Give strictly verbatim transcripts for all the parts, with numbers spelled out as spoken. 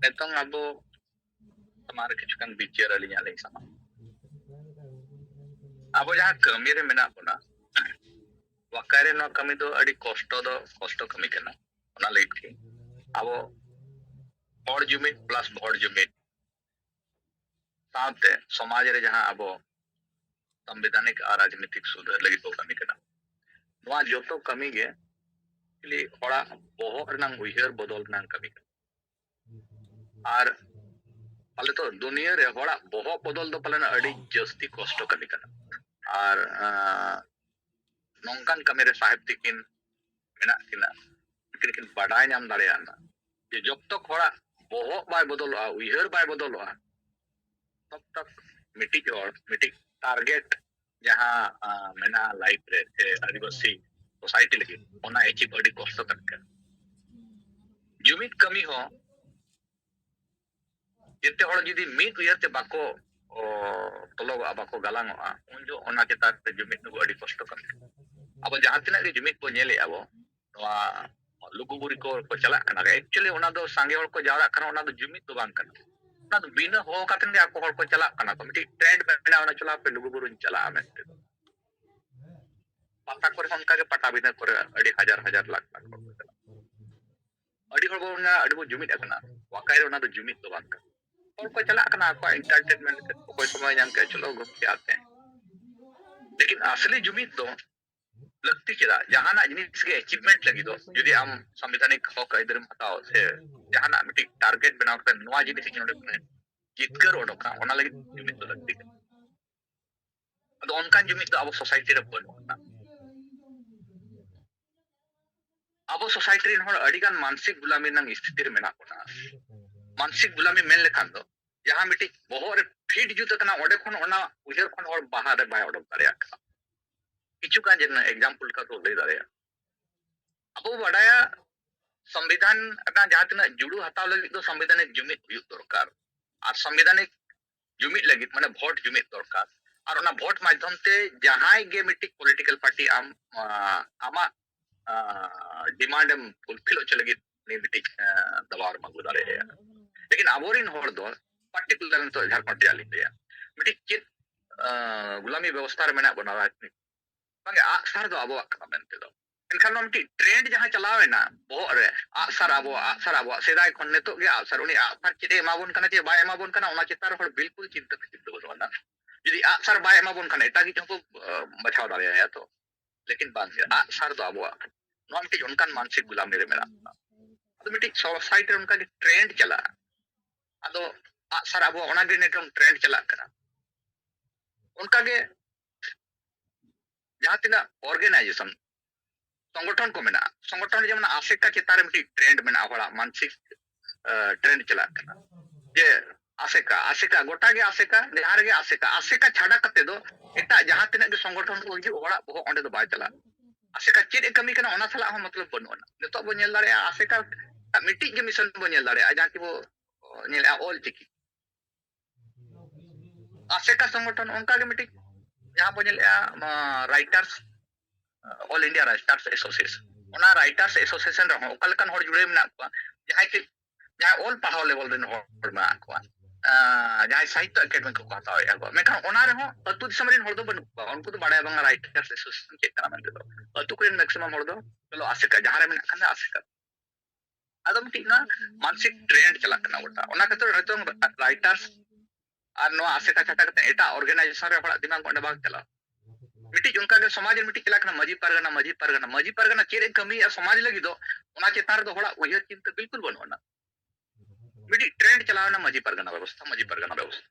ᱱᱤᱛᱚᱝ ᱟᱵᱚ ᱥᱟᱢᱟᱝ ᱨᱮ ᱠᱤᱪᱷᱩ ᱜᱟᱱ ᱵᱤᱪᱟᱹᱨ ᱟᱹᱞᱤᱧᱟᱜ ᱞᱤᱧ ᱥᱟᱢᱟᱝ᱾ ᱟᱵᱚ ᱡᱟᱦᱟᱸ ᱠᱟᱹᱢᱤ ᱨᱮ ᱢᱮᱱᱟᱜ ᱵᱚᱱᱟ, ᱵᱟᱠᱷᱟᱭ ᱨᱮ ᱱᱚᱣᱟ ᱠᱟᱹᱢᱤ ᱫᱚ ᱟᱹᱰᱤ ᱠᱚᱥᱴᱚ ᱫᱚ ᱠᱚᱥᱴᱚ ᱠᱟᱹᱢᱤ ᱠᱟᱱᱟ᱾ ᱚᱱᱟ ᱞᱟᱹᱜᱤᱫ ᱜᱮ ᱟᱵᱚ ᱦᱚᱲ ᱡᱩᱢᱤᱫ ᱯᱞᱟᱥ ᱵᱷᱚᱲ ᱡᱩᱢᱤᱫ ᱥᱟᱶᱛᱮ ᱥᱚᱢᱟᱡᱽ ᱨᱮ ᱡᱟᱦᱟᱸ ᱟᱵᱚ ᱥᱟᱝᱵᱤᱫᱷᱟᱱᱤᱠ ᱟᱨ ᱨᱟᱡᱽᱱᱤᱛᱤᱠ ᱥᱩᱫᱷᱟᱹᱨ ᱞᱟᱹᱜᱤᱫ ᱵᱚ ᱠᱟᱹᱢᱤ ᱠᱟᱱᱟ᱾ ᱱᱚᱣᱟ ᱡᱚᱛᱚ ᱠᱟᱹᱢᱤ ᱜᱮ ᱠᱷᱟᱹᱞᱤ ᱦᱚᱲᱟᱜ ᱵᱚᱦᱚᱜ ᱨᱮᱱᱟᱝ ᱩᱭᱦᱟᱹᱨ ᱵᱚᱫᱚᱞ ᱨᱮᱱᱟᱝ ᱠᱟᱹᱢᱤ ᱠᱟᱱᱟ᱾ ᱟᱨ ᱯᱟᱞᱮ ᱛᱚ ᱫᱩᱱᱤᱭᱟᱹ ᱨᱮ ᱦᱚᱲᱟᱜ ᱵᱚᱦᱚᱜ ᱵᱚᱫᱚᱞ ᱫᱚ ᱯᱟᱞᱮᱱ ᱟᱹᱰᱤ ᱡᱟᱹᱥᱛᱤ ᱠᱚᱥᱴᱚ ᱠᱟᱹᱢᱤ ᱠᱟᱱᱟ᱾ ᱟᱨ ᱟᱸ, ᱱᱚᱝᱠᱟᱱ ᱠᱟᱹᱢᱤ ᱨᱮ ᱥᱟᱦᱮᱵ ᱛᱤᱠᱤᱱ ᱢᱮᱱᱟᱜ ᱠᱤᱱᱟ, ᱩᱱᱠᱤᱱ ᱠᱤᱱ ᱵᱟᱰᱟᱭ ᱧᱟᱢ ᱫᱟᱲᱮᱭᱟᱜᱼᱟ ᱡᱮ ᱡᱚᱵ ᱛᱚᱠ ᱦᱚᱲᱟᱜ ᱵᱚᱦᱚᱜ ᱵᱟᱭ ᱵᱚᱫᱚᱞᱚᱜᱼᱟ, ᱩᱭᱦᱟᱹᱨ ᱵᱟᱭ ᱵᱚᱫᱚᱞᱚᱜᱼᱟ, ᱛᱚᱵ ᱛᱚᱠ ᱢᱤᱫᱴᱤᱡ ᱦᱚᱲ ᱢᱤᱫᱴᱤᱡ ᱴᱟᱨᱜᱮᱴ ᱡᱟᱦᱟᱸ ᱟᱸ, ᱢᱮᱱᱟᱜᱼᱟ ᱞᱟᱭᱤᱯᱷ ᱨᱮ ᱥᱮ ᱟᱹᱫᱤᱵᱟᱹᱥᱤ ᱥᱳᱥᱟᱭᱴᱤ ᱞᱟᱹᱜᱤᱫ, ᱚᱱᱟ ᱮᱪᱤᱵᱷ ᱟᱹᱰᱤ ᱠᱚᱥᱴᱚ ᱠᱟᱱ ᱜᱮᱭᱟ᱾ ᱡᱩᱢᱤᱫ ᱠᱟᱹᱢᱤ ᱦᱚᱸ ᱡᱮᱛᱮ ᱦᱚᱲ ᱡᱩᱫᱤ ᱢᱤᱫ ᱩᱭᱦᱟᱹᱨ ᱛᱮ ᱵᱟᱠᱚ ᱚ, ᱛᱚᱞᱚᱜᱚᱜᱼᱟ, ᱵᱟᱠᱚ ᱜᱟᱞᱟᱝᱚᱜᱼᱟ, ᱩᱱ ᱡᱚᱦᱚᱜ ᱚᱱᱟ ᱪᱮᱛᱟᱱ ᱨᱮ ᱡᱩᱢᱤᱫ ᱫᱚ ᱟᱹᱰᱤ ᱠᱚᱥᱴᱚ ᱠᱟᱱᱟ᱾ ᱟᱵᱚ ᱡᱟᱦᱟᱸ ᱛᱤᱱᱟᱹᱜ ᱜᱮ ᱡᱩᱢᱤᱫ ᱵᱚ ᱧᱮᱞᱮᱫᱼᱟ ᱵᱚ, ᱱᱚᱣᱟ ᱞᱩᱜᱩᱵᱩᱨᱩ ᱠᱚ ᱠᱚ ᱪᱟᱞᱟᱜ ᱠᱟᱱᱟ, ᱮᱠᱪᱩᱭᱮᱞᱤ ᱚᱱᱟ ᱫᱚ ᱥᱟᱸᱜᱮ ᱦᱚᱲ ᱠᱚ ᱡᱟᱣᱨᱟᱜ ᱠᱟᱱᱟ, ᱚᱱᱟ ᱫᱚ ᱡᱩᱢᱤᱫ ᱫᱚ ᱵᱟᱝ ᱠᱟᱱᱟ᱾ ᱚᱱᱟ ᱫᱚ ᱵᱤᱱᱟᱹ ᱦᱚᱦᱚ ᱠᱟᱛᱮ ᱜᱮ ᱟᱠᱚ ᱦᱚᱲ ᱠᱚ ᱪᱟᱞᱟᱜ ᱠᱟᱱᱟ ᱠᱚ, ᱢᱤᱫᱴᱤᱡ ᱴᱨᱮᱱᱰ ᱢᱮᱱᱟᱜᱼᱟ, ᱚᱱᱟ ᱪᱚᱞᱚ ᱦᱟᱯᱮ ᱞᱩᱜᱩᱵᱩᱨᱩᱧ ᱪᱟᱞᱟᱜᱼᱟ ᱢᱮᱱᱛᱮ᱾ ᱯᱟᱛᱟ ᱠᱚᱨᱮ ᱦᱚᱸ ᱚᱱᱠᱟ ᱜᱮ, ᱯᱟᱴᱟᱵᱤᱸᱫᱷᱟᱹ ᱠᱚᱨᱮ ᱟᱹᱰᱤ ᱦᱟᱡᱟᱨ ᱦᱟᱡᱟᱨ ᱞᱟᱠᱷ ᱞᱟᱠᱷ ᱦᱚᱲ ᱠᱚ ᱪᱟᱞᱟᱜ ᱠᱟᱱᱟ᱾ ᱟᱹᱰᱤ ᱦᱚᱲ ᱵᱚᱱ ᱢᱮᱱᱟ ᱟᱹᱰᱤ ᱵᱚᱱ ᱡᱩᱢᱤᱫ ᱟᱠᱟᱱᱟ, ᱵᱟᱠᱷᱟᱡ ᱚᱱᱟ ᱫᱚ ᱡᱩᱢᱤᱫ ᱫᱚ ᱵᱟᱝ ᱠᱟᱱᱟ᱾ ᱦᱚᱲ ᱠᱚ ᱪᱟᱞᱟᱜ ᱠᱟᱱᱟ ᱟᱠᱚᱣᱟᱜ ᱮᱱᱴᱟᱨᱴᱮᱱᱢᱮᱱᱴ ᱞᱟᱹᱜᱤᱫ, ᱚᱠᱚᱭ ᱥᱚᱢᱚᱭ ᱧᱟᱢ ᱠᱮᱫᱟ ᱪᱚᱞᱚ ᱜᱚᱢᱠᱮ ᱟᱯᱮ᱾ ᱞᱮᱠᱤᱱ ᱟᱥᱞᱤ ᱡᱩᱢᱤᱫ ᱫᱚ ᱞᱟᱹᱠᱛᱤ ᱪᱮᱫᱟᱜ? ᱡᱟᱦᱟᱱᱟᱜ ᱡᱤᱱᱤᱥ ᱜᱮ ᱮᱪᱤᱵᱷᱢᱮᱱᱴ ᱞᱟᱹᱜᱤᱫ ᱫᱚ, ᱡᱩᱫᱤ ᱟᱢ ᱥᱟᱝᱵᱤᱫᱷᱟᱱᱤᱠ ᱦᱚᱠ ᱟᱹᱭᱫᱟᱹᱨᱮᱢ ᱦᱟᱛᱟᱣ ᱥᱮ ᱡᱟᱦᱟᱱᱟᱜ ᱢᱤᱫᱴᱤᱡ ᱴᱟᱨᱜᱮᱴ ᱵᱮᱱᱟᱣ ᱠᱟᱛᱮ ᱱᱚᱣᱟ ᱡᱤᱱᱤᱥ ᱤᱧ ᱱᱚᱰᱮ ᱠᱷᱚᱱᱟᱜ ᱡᱤᱛᱠᱟᱹᱨ ᱚᱰᱚᱠᱟ, ᱚᱱᱟ ᱞᱟᱹᱜᱤᱫ ᱡᱩᱢᱤᱫ ᱫᱚ ᱞᱟᱹᱠᱛᱤ ᱠᱟᱱᱟ᱾ ᱟᱫᱚ ᱚᱱᱠᱟᱱ ᱡᱩᱢᱤᱫ ᱫᱚ ᱟᱵᱚ ᱥᱳᱥᱟᱭᱴᱤ ᱨᱮ ᱵᱟᱹᱱᱩᱜ ᱟᱠᱟᱫᱟ᱾ ᱟᱵᱚ ᱥᱳᱥᱟᱭᱴᱤ ᱨᱮᱱ ᱦᱚᱲ ᱟᱹᱰᱤ ᱜᱟᱱ ᱢᱟᱱᱥᱤᱠ ᱜᱩᱞᱟᱢᱤ ᱨᱮᱱᱟᱜ ᱥᱛᱷᱤᱛᱤ ᱨᱮ ᱢᱮᱱᱟᱜ ᱵᱚᱱᱟ᱾ ᱢᱟᱱᱥᱤᱠ ᱜᱩᱞᱟᱢᱤ ᱢᱮᱱ ᱞᱮᱠᱷᱟᱱ ᱫᱚ ᱡᱟᱦᱟᱸ ᱢᱤᱫᱴᱤᱡ ᱵᱚᱦᱚᱜ ᱨᱮ ᱯᱷᱤᱴ ᱡᱩᱛ ᱟᱠᱟᱱᱟ, ᱚᱸᱰᱮ ᱠᱷᱚᱱ ᱚᱱᱟ ᱩᱭᱦᱟᱹᱨ ᱠᱷᱚᱱ ᱦᱚᱲ ᱵᱟᱦᱟ ᱨᱮ ᱵᱟᱭ ᱚᱰᱚᱠ ᱫᱟᱲᱮᱭᱟᱜ ᱠᱟᱱᱟ᱾ ᱠᱤᱪᱷᱩ ᱜᱟᱱ ᱡᱮ ᱮᱠᱡᱟᱢᱯᱚᱞ ᱞᱮᱠᱟ ᱛᱮ ᱞᱟᱹᱭ ᱫᱟᱲᱮᱭᱟᱜᱼᱟ᱾ ᱟᱵᱚ ᱵᱚ ᱵᱟᱰᱟᱭᱟ ᱥᱚᱝᱵᱤᱫᱷᱟᱱ ᱨᱮᱱᱟᱜ ᱡᱟᱦᱟᱸ ᱛᱤᱱᱟᱹᱜ ᱡᱩᱲᱩ ᱦᱟᱛᱟᱣ ᱞᱟᱹᱜᱤᱫ ᱫᱚ ᱥᱚᱝᱵᱤᱫᱷᱟᱱᱤᱠ ᱡᱩᱢᱤᱫ ᱦᱩᱭᱩᱜ ᱫᱚᱨᱠᱟᱨ, ᱟᱨ ᱥᱚᱝᱵᱤᱫᱷᱟᱱᱤᱠ ᱡᱩᱢᱤᱫ ᱞᱟᱹᱜᱤᱫ ᱢᱟᱱᱮ ᱵᱷᱳᱴ ᱡᱩᱢᱤᱫ ᱫᱚᱨᱠᱟᱨ, ᱟᱨ ᱚᱱᱟ ᱵᱷᱳᱴ ᱢᱟᱫᱽᱫᱷᱚᱢ ᱛᱮ ᱡᱟᱦᱟᱸᱭ ᱜᱮ ᱢᱤᱫᱴᱤᱡ ᱯᱚᱞᱤᱴᱤᱠᱟᱞ ᱯᱟᱨᱴᱤ ᱟᱢ ᱟᱸ, ᱟᱢᱟᱜ ᱰᱤᱢᱟᱱᱰ ᱮᱢ ᱯᱷᱩᱞᱯᱷᱤᱞ ᱦᱚᱪᱚ ᱞᱟᱹᱜᱤᱫ ᱩᱱᱤ ᱢᱤᱫᱴᱤᱡ ᱟᱸ, ᱫᱟᱣ ᱮᱢ ᱟᱹᱜᱩ ᱫᱟᱲᱮᱭᱟᱭᱟ᱾ ᱟᱵᱚᱨᱮᱱ ᱦᱚᱲ ᱫᱚ ᱯᱟᱨᱴᱤᱠᱩᱞᱟᱨ ᱱᱤᱛᱚᱜ ᱡᱷᱟᱲᱠᱷᱚᱸᱰ ᱨᱮᱭᱟᱜ ᱞᱤᱧ ᱞᱟᱹᱭᱟ, ᱢᱤᱫᱴᱤᱡ ᱪᱮᱫ ᱟᱸ, ᱜᱩᱞᱟᱢᱤ ᱵᱮᱵᱚᱥᱛᱷᱟ ᱨᱮ ᱢᱮᱱᱟᱜ ᱵᱚᱱᱟ, ᱨᱟᱡᱽᱱᱤᱛᱤ ᱵᱟᱝᱜᱮ, ᱟᱜᱼᱥᱟᱨ ᱫᱚ ᱟᱵᱚᱣᱟᱜ ᱠᱟᱱᱟ ᱢᱮᱱᱛᱮ ᱫᱚ᱾ ᱢᱮᱱᱠᱷᱟᱱ ᱱᱚᱣᱟ ᱢᱤᱫᱴᱤᱡ ᱴᱨᱮᱱᱰ ᱡᱟᱦᱟᱸ ᱪᱟᱞᱟᱣ ᱮᱱᱟ ᱵᱚᱦᱚᱜ ᱨᱮ, ᱟᱜᱼᱥᱟᱨ ᱟᱵᱚᱣᱟᱜ, ᱟᱜᱼᱥᱟᱨ ᱟᱵᱚᱣᱟᱜ, ᱥᱮᱫᱟᱭ ᱠᱷᱚᱱ ᱱᱤᱛᱚᱜ ᱜᱮ ᱟᱜᱼᱥᱟᱨ, ᱩᱱᱤ ᱟᱜᱼᱥᱟᱨ ᱪᱮᱫ ᱮ ᱮᱢᱟ ᱵᱚᱱ ᱠᱟᱱᱟ ᱪᱮ ᱵᱟᱭ ᱮᱢᱟ ᱵᱚᱱ ᱠᱟᱱᱟ, ᱚᱱᱟ ᱪᱮᱛᱟᱱ ᱨᱮ ᱦᱚᱲ ᱵᱤᱞᱠᱩᱞ ᱪᱤᱱᱛᱟᱹ ᱯᱷᱤᱠᱤᱨ ᱫᱚ ᱵᱟᱹᱱᱩᱜ ᱟᱱᱟ᱾ ᱡᱩᱫᱤ ᱟᱜᱼᱥᱟᱨ ᱵᱟᱭ ᱮᱢᱟ ᱵᱚᱱ ᱠᱷᱟᱱ ᱮᱴᱟᱜ ᱜᱮ ᱪᱚᱝ ᱠᱚ ᱟᱸ, ᱵᱟᱪᱷᱟᱣ ᱫᱟᱲᱮᱭᱟᱭᱟ ᱛᱚ, ᱞᱮᱠᱤᱱ ᱵᱟᱝ, ᱟᱜᱼᱥᱟᱨ ᱫᱚ ᱟᱵᱚᱣᱟᱜ ᱠᱟᱱᱟ᱾ ᱱᱚᱣᱟ ᱢᱤᱫᱴᱤᱡ ᱚᱱᱠᱟᱱ ᱢᱟᱱᱥᱤᱠ ᱜᱩᱞᱟᱢᱤ ᱨᱮ ᱢᱮᱱᱟᱜ ᱵᱚᱱᱟ᱾ ᱟᱫᱚ ᱢᱤᱫᱴᱤᱡ ᱥᱳᱥᱟᱭᱴᱤ ᱨᱮ ᱚᱱᱠᱟ ᱜᱮ ᱴᱨᱮᱱᱰ ᱪᱟᱞᱟᱜᱼᱟ᱾ ᱟᱫᱚ ᱟᱜᱼᱥᱟᱨ ᱟᱵᱚᱣᱟᱜ ᱚᱱᱟ ᱜᱮ ᱱᱤᱛᱚᱝ ᱴᱨᱮᱱᱰ ᱪᱟᱞᱟᱜ ᱠᱟᱱᱟ᱾ ᱚᱱᱠᱟ ᱜᱮ ᱡᱟᱦᱟᱸ ᱛᱤᱱᱟᱹᱜ ᱚᱨᱜᱟᱱᱟᱭᱡᱮᱥᱚᱱ, ᱥᱚᱝᱜᱚᱴᱷᱚᱱ ᱠᱚ ᱢᱮᱱᱟᱜᱼᱟ, ᱥᱚᱝᱜᱚᱴᱷᱚᱱ ᱡᱮᱢᱚᱱ ᱟᱥᱮᱠᱟ ᱪᱮᱛᱟᱱ ᱨᱮ ᱢᱤᱫᱴᱤᱡ ᱴᱨᱮᱱᱰ ᱢᱮᱱᱟᱜᱼᱟ, ᱦᱚᱲᱟᱜ ᱢᱟᱱᱥᱤᱠ ᱴᱨᱮᱱᱰ ᱪᱟᱞᱟᱜ ᱠᱟᱱᱟ ᱡᱮ ᱟᱥᱮᱠᱟ, ᱟᱥᱮᱠᱟ, ᱜᱚᱴᱟ ᱜᱮ ᱟᱥᱮᱠᱟ, ᱡᱟᱦᱟᱸ ᱨᱮᱜᱮ ᱟᱥᱮᱠᱟ, ᱟᱥᱮᱠᱟ ᱪᱷᱟᱰᱟ ᱠᱟᱛᱮ ᱫᱚ ᱮᱴᱟᱜ ᱡᱟᱦᱟᱸ ᱛᱤᱱᱟᱹᱜ ᱜᱮ ᱥᱚᱝᱜᱚᱴᱷᱚᱱ ᱠᱚ ᱦᱤᱡᱩᱜ, ᱦᱚᱲᱟᱜ ᱵᱚᱦᱚᱜ ᱚᱸᱰᱮ ᱫᱚ ᱵᱟᱭ ᱪᱟᱞᱟᱜᱼᱟ᱾ ᱟᱥᱮᱠᱟ ᱪᱮᱫ ᱮ ᱠᱟᱹᱢᱤ ᱠᱟᱱᱟ ᱚᱱᱟ ᱥᱟᱞᱟᱜ ᱦᱚᱸ ᱢᱚᱛᱞᱚᱵ ᱵᱟᱹᱱᱩᱜ ᱟᱱᱟ᱾ ᱱᱤᱛᱚᱜ ᱵᱚ ᱧᱮᱞ ᱫᱟᱲᱮᱭᱟᱜᱼᱟ ᱟᱥᱮᱠᱟ ᱢᱤᱫᱴᱤᱡ ᱜᱮ ᱢᱤᱥᱚᱱ ᱵᱚ ᱧᱮᱞ ᱫᱟᱲᱮᱭᱟᱜᱼᱟ, ᱡᱟᱦᱟᱸ ᱠᱤ ᱵᱚ ᱧᱮᱞᱮᱜᱼᱟ ᱚᱞ ᱪᱤᱠᱤ᱾ ᱟᱥᱮᱠᱟ ᱥᱚᱝᱜᱚᱴᱷᱚᱱ ᱚᱱᱠᱟ ᱜᱮ ᱢᱤᱫᱴᱤᱡ ᱡᱟᱦᱟᱸ ᱵᱚ ᱧᱮᱞᱮᱜᱼᱟ, ᱱᱚᱣᱟ writers, all India writers association, ᱚᱱᱟ ᱨᱟᱭᱴᱟᱨᱥ ᱮᱥᱳᱥᱤᱭᱮᱥᱚᱱ ᱨᱮᱦᱚᱸ ᱚᱠᱟ ᱞᱮᱠᱟᱱ ᱦᱚᱲ ᱡᱩᱲᱟᱹᱣ ᱢᱮᱱᱟᱜ ᱠᱚᱣᱟ, ᱡᱟᱦᱟᱸᱭ ᱪᱮᱫ, ᱡᱟᱦᱟᱸᱭ ᱚᱞ ᱯᱟᱲᱦᱟᱣ ᱞᱮᱵᱮᱞ ᱨᱮᱱ ᱦᱚᱲ ᱢᱮᱱᱟᱜ ᱠᱚᱣᱟ, ᱟᱸ, ᱡᱟᱦᱟᱸᱭ ᱥᱟᱦᱤᱛᱛᱚ ᱮᱠᱟᱰᱮᱢᱤ ᱠᱚᱠᱚ ᱦᱟᱛᱟᱣᱮᱫᱼᱟ ᱠᱚ, ᱢᱮᱱᱠᱷᱟᱱ ᱚᱱᱟ ᱨᱮᱦᱚᱸ ᱟᱹᱛᱩ ᱫᱤᱥᱚᱢ ᱨᱮᱱ ᱦᱚᱲ ᱫᱚ ᱵᱟᱹᱱᱩᱜ ᱠᱚᱣᱟ, ᱩᱱᱠᱩ ᱫᱚ ᱵᱟᱲᱟᱭᱟ ᱵᱟᱝᱟ ᱨᱟᱭᱴᱟᱨᱥ ᱮᱥᱳᱥᱤᱭᱮᱥᱚᱱ ᱪᱮᱫ ᱠᱟᱱᱟ ᱢᱮᱱᱛᱮ ᱫᱚ᱾ ᱟᱹᱛᱩ ᱠᱚᱨᱮᱱ ᱢᱮᱠᱥᱤᱢᱟᱢ ᱦᱚᱲ ᱫᱚ ᱪᱚᱞᱚ ᱟᱥᱮᱠᱟ, ᱡᱟᱦᱟᱸ ᱨᱮ ᱢᱮᱱᱟᱜ ᱠᱷᱟᱱ ᱫᱚ ᱟᱥᱮᱠᱟ᱾ ᱟᱫᱚ ᱢᱤᱫᱴᱤᱡ ᱚᱱᱟ ᱢᱟᱱᱥᱤᱠ ᱴᱨᱮᱱᱰ ᱪᱟᱞᱟᱜ ᱠᱟᱱᱟ ᱜᱚᱴᱟ᱾ ᱚᱱᱟ ᱠᱷᱟᱹᱛᱤᱨ ᱱᱤᱛᱚᱝ ᱨᱟᱭᱴᱟᱨᱥ ᱟᱨ ᱱᱚᱣᱟ ᱟᱥᱮᱠᱟ ᱪᱷᱟᱰᱟ ᱠᱟᱛᱮ ᱮᱴᱟᱜ ᱚᱨᱜᱟᱱᱟᱭᱡᱮᱥᱚᱱ ᱨᱮ ᱦᱚᱲᱟᱜ ᱫᱤᱢᱟᱜᱽ ᱚᱸᱰᱮ ᱵᱟᱝ ᱪᱟᱞᱟᱜᱼᱟ᱾ ᱢᱤᱫᱴᱤᱡ ᱚᱱᱠᱟ ᱜᱮ ᱥᱚᱢᱟᱡᱽ ᱨᱮ ᱢᱤᱫᱴᱤᱡ ᱪᱟᱞᱟᱜ ᱠᱟᱱᱟ ᱢᱟᱹᱡᱷᱤ ᱯᱟᱨᱜᱟᱱᱟ, ᱢᱟᱹᱡᱷᱤ ᱯᱟᱨᱜᱟᱱᱟ, ᱢᱟᱹᱡᱷᱤ ᱯᱟᱨᱜᱟᱱᱟ ᱪᱮᱫ ᱮ ᱠᱟᱹᱢᱤᱭᱮᱫᱼᱟ ᱥᱚᱢᱟᱡᱽ ᱞᱟᱹᱜᱤᱫ ᱫᱚ, ᱚᱱᱟ ᱪᱮᱛᱟᱱ ᱨᱮᱫᱚ ᱦᱚᱲᱟᱜ ᱩᱭᱦᱟᱹᱨ ᱪᱤᱱᱛᱟᱹ ᱵᱤᱞᱠᱩᱞ ᱵᱟᱹᱱᱩᱜ ᱟᱱᱟ᱾ ᱢᱤᱫᱴᱤᱡ ᱴᱨᱮᱱᱰ ᱪᱟᱞᱟᱣ ᱮᱱᱟ ᱢᱟᱹᱡᱷᱤ ᱯᱟᱨᱜᱟᱱᱟ ᱵᱮᱵᱚᱥᱛᱷᱟ, ᱢᱟᱹᱡᱷᱤ ᱯᱟᱨᱜᱟᱱᱟ ᱵᱮᱵᱚᱥᱛᱷᱟ᱾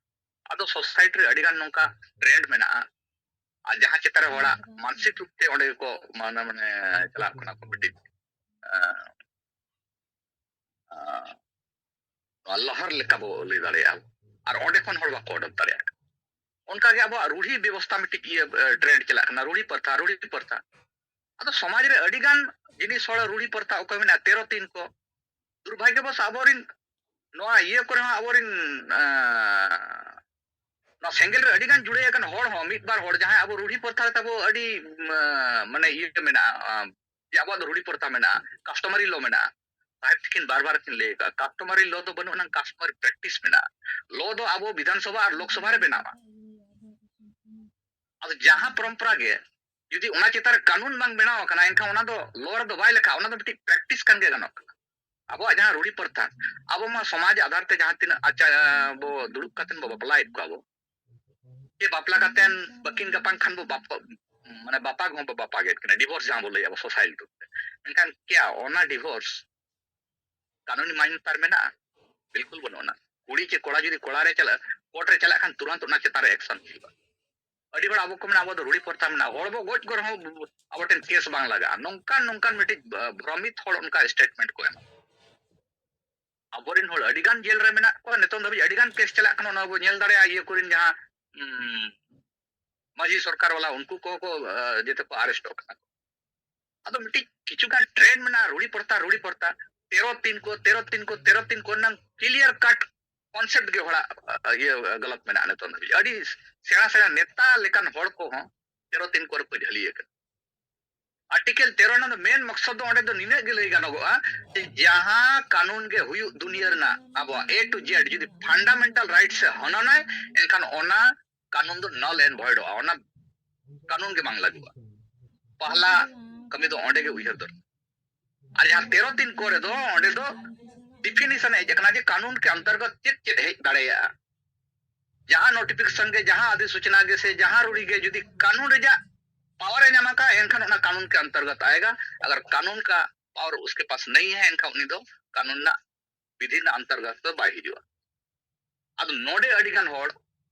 ᱟᱫᱚ ᱥᱳᱥᱟᱭᱴᱤ ᱨᱮ ᱟᱹᱰᱤ ᱜᱟᱱ ᱱᱚᱝᱠᱟ ᱴᱨᱮᱱᱰ ᱢᱮᱱᱟᱜᱼᱟ, ᱟᱨ ᱡᱟᱦᱟᱸ ᱪᱮᱛᱟᱱ ᱨᱮ ᱦᱚᱲᱟᱜ ᱢᱟᱱᱥᱤᱠ ᱨᱩᱯ ᱛᱮ ᱚᱸᱰᱮ ᱜᱮᱠᱚ ᱢᱟᱱᱮ, ᱢᱟᱱᱮ ᱪᱟᱞᱟᱜ ᱠᱟᱱᱟ ᱠᱚ ᱢᱤᱫᱴᱤᱡ, ᱟᱸ, ᱟᱸ, ᱱᱚᱣᱟ ᱞᱟᱦᱟᱨ ᱞᱮᱠᱟ ᱵᱚ ᱞᱟᱹᱭ ᱫᱟᱲᱮᱭᱟᱜᱼᱟ, ᱟᱨ ᱚᱸᱰᱮ ᱠᱷᱚᱱ ᱦᱚᱲ ᱵᱟᱠᱚ ᱚᱰᱚᱠ ᱫᱟᱲᱮᱭᱟᱜ ᱠᱟᱱᱟ᱾ ᱚᱱᱠᱟᱜᱮ ᱟᱵᱚᱣᱟᱜ ᱨᱩᱲᱦᱤ ᱵᱮᱵᱚᱥᱛᱷᱟ ᱢᱤᱫᱴᱤᱡ ᱤᱭᱟᱹ, ᱮ, ᱴᱨᱮᱱᱰ ᱪᱟᱞᱟᱜ ᱠᱟᱱᱟ, ᱨᱩᱲᱦᱤ ᱯᱨᱚᱛᱷᱟ, ᱨᱩᱲᱦᱤ ᱯᱨᱚᱛᱷᱟ᱾ ᱟᱫᱚ ᱥᱚᱢᱟᱡᱽ ᱨᱮ ᱟᱹᱰᱤ ᱜᱟᱱ ᱡᱤᱱᱤᱥ ᱦᱚᱲ ᱨᱩᱲᱦᱤ ᱯᱨᱚᱛᱷᱟ ᱚᱠᱚᱭ ᱢᱮᱱᱟᱜᱼᱟ, ᱛᱮᱨᱚ ᱛᱤᱱ ᱠᱚ᱾ ᱫᱩᱨᱵᱷᱟᱜᱽᱭᱚᱵᱚᱥ ᱟᱵᱚᱨᱤᱱ ᱱᱚᱣᱟ ᱤᱭᱟᱹ ᱠᱚᱨᱮ ᱦᱚᱸ ᱟᱵᱚᱨᱤᱱ, ᱮ, ᱱᱚᱣᱟ ᱥᱮᱸᱜᱮᱞ ᱨᱮ ᱟᱹᱰᱤ ᱜᱟᱱ ᱡᱩᱲᱟᱹᱭ ᱟᱠᱟᱱ ᱦᱚᱲ ᱦᱚᱸ, ᱢᱤᱫ ᱵᱟᱨ ᱦᱚᱲ ᱡᱟᱦᱟᱸᱭ ᱟᱵᱚ ᱨᱩᱲᱦᱤ ᱯᱨᱚᱛᱷᱟ ᱨᱮ ᱛᱟᱵᱚ ᱟᱹᱰᱤ, ᱮ, ᱢᱟᱱᱮ ᱤᱭᱟᱹ ᱢᱮᱱᱟᱜᱼᱟ, ᱮ, ᱡᱮ ᱟᱵᱚᱣᱟᱜ ᱫᱚ ᱨᱩᱲᱦᱤ ᱯᱨᱚᱛᱷᱟ ᱢᱮᱱᱟᱜᱼᱟ, ᱠᱟᱥᱴᱚᱢᱟᱨᱤ ᱞᱚ ᱢᱮᱱᱟᱜᱼᱟ᱾ ᱥᱟᱦᱮᱵ ᱛᱤᱠᱤᱱ ᱵᱟᱨ ᱵᱟᱨ ᱠᱤᱱ ᱞᱟᱹᱭ ᱟᱠᱟᱫ, customary law ᱫᱚ ᱵᱟᱹᱱᱩᱜ ᱟᱱᱟᱝ, customary practice ᱢᱮᱱᱟᱜᱼᱟ᱾ Law ᱫᱚ ᱟᱵᱚ ᱵᱤᱫᱷᱟᱱ ᱥᱚᱵᱷᱟ ᱟᱨ ᱞᱳᱠ ᱥᱚᱵᱷᱟ ᱨᱮ ᱵᱮᱱᱟᱣᱟ᱾ ᱟᱫᱚ ᱡᱟᱦᱟᱸ ᱯᱚᱨᱚᱢᱯᱚᱨᱟ ᱜᱮ ᱡᱩᱫᱤ ᱚᱱᱟ ᱪᱮᱛᱟᱱ ᱨᱮ ᱠᱟᱹᱱᱩᱱ ᱵᱟᱝ ᱵᱮᱱᱟᱣ ᱟᱠᱟᱱᱟ, ᱮᱱᱠᱷᱟᱱ ᱚᱱᱟ ᱫᱚ law ᱨᱮᱫᱚ ᱵᱟᱭ ᱞᱮᱠᱷᱟᱜᱼᱟ, ᱚᱱᱟ ᱫᱚ ᱢᱤᱫᱴᱤᱡ practice ᱠᱟᱱ ᱜᱮ ᱜᱟᱱᱚᱜ ᱠᱟᱱᱟ᱾ ᱟᱵᱚᱣᱟᱜ ᱡᱟᱦᱟᱸ ᱨᱩᱲᱤ ᱯᱨᱚᱛᱷᱟ, ᱟᱵᱚ ᱢᱟ ᱥᱚᱢᱟᱡᱽ ᱟᱫᱷᱟᱨ ᱛᱮ ᱡᱟᱦᱟᱸ ᱛᱤᱱᱟᱹᱜ ᱟᱪᱟ-, ᱵᱚ ᱫᱩᱲᱩᱵ ᱠᱟᱛᱮᱱ ᱵᱚ ᱵᱟᱯᱞᱟᱭᱮᱫ ᱠᱚᱣᱟ ᱵᱚ, ᱡᱮ ᱵᱟᱯᱞᱟ ᱠᱟᱛᱮᱱ ᱵᱟᱹᱠᱤᱱ ᱜᱟᱯᱟᱱ ᱠᱷᱟᱱ ᱵᱚ ᱵᱟᱯ-, ᱢᱟᱱᱮ ᱵᱟᱯᱟᱜ ᱦᱚᱸ ᱵᱚ ᱵᱟᱯᱟᱜᱮᱫ ᱠᱤᱱᱟ, divorce ᱡᱟᱦᱟᱸ ᱵᱚ ᱞᱟᱹᱭᱟ ᱟᱵᱚ society ᱨᱩᱯ ᱛᱮ᱾ ᱢᱮᱱᱠᱷᱟᱱ ᱠᱮᱭᱟ ᱚᱱᱟ divorce ᱠᱟᱹᱱᱩᱱᱤ ᱢᱟᱱᱭᱚᱛᱟ ᱨᱮ ᱢᱮᱱᱟᱜᱼᱟ? ᱵᱤᱞᱠᱩᱞ ᱵᱟᱹᱱᱩᱜ ᱟᱱᱟ᱾ ᱠᱩᱲᱤ ᱪᱮ ᱠᱚᱲᱟ ᱡᱩᱫᱤ ᱠᱚᱲᱟ ᱨᱮ ᱪᱟᱞᱟᱜᱼᱟ, court ᱨᱮ ᱪᱟᱞᱟᱜ ᱠᱷᱟᱱ ᱛᱩᱨᱟᱸᱛ ᱚᱱᱟ ᱪᱮᱛᱟᱱ ᱨᱮ action ᱦᱩᱭᱩᱜᱼᱟ᱾ ᱟᱹᱰᱤ ᱦᱚᱲ ᱟᱵᱚ ᱠᱚ ᱢᱮᱱᱟ, ᱟᱵᱚ ᱫᱚ ᱨᱩᱲᱤ ᱯᱨᱚᱛᱷᱟ ᱢᱮᱱᱟᱜᱼᱟ, ᱦᱚᱲ ᱵᱚ ᱜᱚᱡ ᱠᱚ ᱨᱮᱦᱚᱸ ᱟᱵᱚ ᱴᱷᱮᱱ case ᱵᱟᱝ ᱞᱟᱜᱟᱜᱼᱟ, ᱱᱚᱝᱠᱟᱱ ᱱᱚᱝᱠᱟᱱ ᱢᱤᱫᱴᱤᱡ, ᱟᱸ, ᱵᱷᱨᱚᱢᱤᱛ ᱦᱚᱲ ᱚᱱᱠᱟ statement ᱠᱚ ᱮᱢᱟ᱾ ᱟᱵᱚᱨᱮᱱ ᱦᱚᱲ ᱟᱹᱰᱤ ᱜᱟᱱ ᱡᱮᱞ ᱨᱮ ᱢᱮᱱᱟᱜ ᱠᱚᱣᱟ, ᱱᱤᱛᱚᱝ ᱫᱷᱟᱹᱵᱤᱡ ᱟᱹᱰᱤ ᱜᱟᱱ case ᱪᱟᱞᱟᱜ ᱠᱟᱱᱟ, ᱚᱱᱟ ᱵᱚ ᱧᱮᱞ ᱫᱟᱲᱮᱭᱟᱜᱼᱟ, ᱤᱭᱟᱹ ᱠᱚᱨᱮᱱ ᱡᱟᱦᱟᱸ, ᱩᱸ, ᱢᱟᱹᱡᱷᱤ ᱥᱚᱨᱠᱟᱨ ᱵᱟᱞᱟ, ᱩᱱᱠᱩ ᱠᱚᱦᱚᱸ ᱠᱚ, ᱟᱸ, ᱡᱮᱛᱮ ᱠᱚ arrest ᱚᱜ ᱠᱟᱱᱟ᱾ ᱟᱫᱚ ᱢᱤᱫᱴᱤᱡ ᱠᱤᱪᱷᱩ ᱜᱟᱱ trend ᱢᱮᱱᱟᱜᱼᱟ, ᱨᱩᱲᱤ ᱯᱨᱚᱛᱷᱟ, ᱨᱩᱲᱤ ᱯᱨᱚᱛᱷᱟ, ᱛᱮᱨᱚ ᱛᱤᱱ ᱠᱚ, ᱛᱮᱨᱚ ᱛᱤᱱ ᱠᱚ, ᱛᱮᱨᱚ ᱛᱤᱱ ᱠᱚ ᱨᱮᱱᱟᱝ clear cut concept ᱜᱮ ᱦᱚᱲᱟᱜ, ᱟ, ᱤᱭᱟᱹ, ᱜᱟᱞᱟᱛ ᱢᱮᱱᱟᱜᱼᱟ ᱱᱤᱛᱚᱝ ᱫᱷᱟᱹᱵᱤᱡ᱾ ᱟᱹᱰᱤ ᱥᱮᱬᱟ ᱥᱮᱬᱟ ᱱᱮᱛᱟ ᱞᱮᱠᱟᱱ ᱦᱚᱲ ᱠᱚᱦᱚᱸ ᱛᱮᱨᱚ ᱛᱤᱱ ᱠᱚᱨᱮ ᱠᱚ ᱡᱷᱟᱹᱞᱤ ᱟᱠᱟᱱᱟ᱾ Article ᱛᱮᱨᱚ ᱨᱮᱱᱟᱜ ᱫᱚ main ᱢᱚᱠᱥᱚᱫ ᱫᱚ ᱚᱸᱰᱮ ᱫᱚ ᱱᱤᱱᱟᱹᱜ ᱜᱮ ᱞᱟᱹᱭ ᱜᱟᱱᱚᱜᱚᱜᱼᱟ ᱡᱮ ᱡᱟᱦᱟᱸ ᱠᱟᱹᱱᱩᱱ ᱜᱮ ᱦᱩᱭᱩᱜ ᱫᱩᱱᱤᱭᱟᱹ ᱨᱮᱱᱟᱜ ᱟᱵᱚᱣᱟᱜ A to Z ᱡᱩᱫᱤ fundamental rights ᱮ ᱦᱚᱱᱚᱱᱟᱭ, ᱮᱱᱠᱷᱟᱱ ᱚᱱᱟ ᱠᱟᱹᱱᱩᱱ ᱫᱚ null and void ᱚᱜᱼᱟ, ᱚᱱᱟ ᱠᱟᱹᱱᱩᱱ ᱜᱮ ᱵᱟᱝ ᱞᱟᱹᱜᱩᱜᱼᱟ᱾ ᱯᱟᱦᱞᱟ ᱠᱟᱹᱢᱤ ᱫᱚ ᱚᱸᱰᱮ ᱜᱮ ᱩᱭᱦᱟᱹᱨ ᱫᱚᱨᱠᱟᱨ᱾ ᱟᱨ ᱡᱟᱦᱟᱸ ᱛᱮᱨᱚ ᱛᱤᱱ ᱠᱚᱨᱮ ᱫᱚ ᱚᱸᱰᱮ ᱫᱚ definition ᱦᱮᱡ ᱟᱠᱟᱱᱟ ᱡᱮ ᱠᱟᱹᱱᱩᱱ ᱠᱮ ᱚᱱᱛᱚᱨᱜᱚᱛ ᱪᱮᱫ ᱪᱮᱫ ᱦᱮᱡ ᱫᱟᱲᱮᱭᱟᱜᱼᱟ᱾ ᱡᱟᱦᱟᱸ notification ᱜᱮ, ᱡᱟᱦᱟᱸ ᱟᱫᱷᱤᱥᱩᱪᱚᱱᱟ ᱜᱮ ᱥᱮ ᱡᱟᱦᱟᱸ ᱨᱩᱲᱤ ᱜᱮ ᱡᱩᱫᱤ ᱠᱟᱹᱱᱩᱱ ᱨᱮᱭᱟᱜ power ᱮ ᱧᱟᱢ ᱟᱠᱟᱫᱼᱟ, ᱮᱱᱠᱷᱟᱱ ᱚᱱᱟ ᱠᱟᱹᱱᱩᱱ ᱠᱮ ᱚᱱᱛᱚᱨᱜᱚᱛ ᱟᱭᱮᱜᱟ᱾ ᱟᱜᱟᱨ ᱠᱟᱹᱱᱩᱱ ᱠᱟ power ᱩᱥᱠᱮ ᱯᱟᱥ ᱱᱟᱦᱤ ᱦᱟᱭ, ᱮᱱᱠᱷᱟᱱ ᱩᱱᱤ ᱫᱚ ᱠᱟᱹᱱᱩᱱ ᱨᱮᱱᱟᱜ ᱵᱤᱫᱷᱤ ᱨᱮᱱᱟᱜ ᱚᱱᱛᱚᱨᱜᱚᱛ ᱫᱚ ᱵᱟᱭ ᱦᱤᱡᱩᱜᱼᱟ᱾ ᱟᱫᱚ ᱱᱚᱰᱮ ᱟᱹᱰᱤ ᱜᱟᱱ ᱦᱚᱲ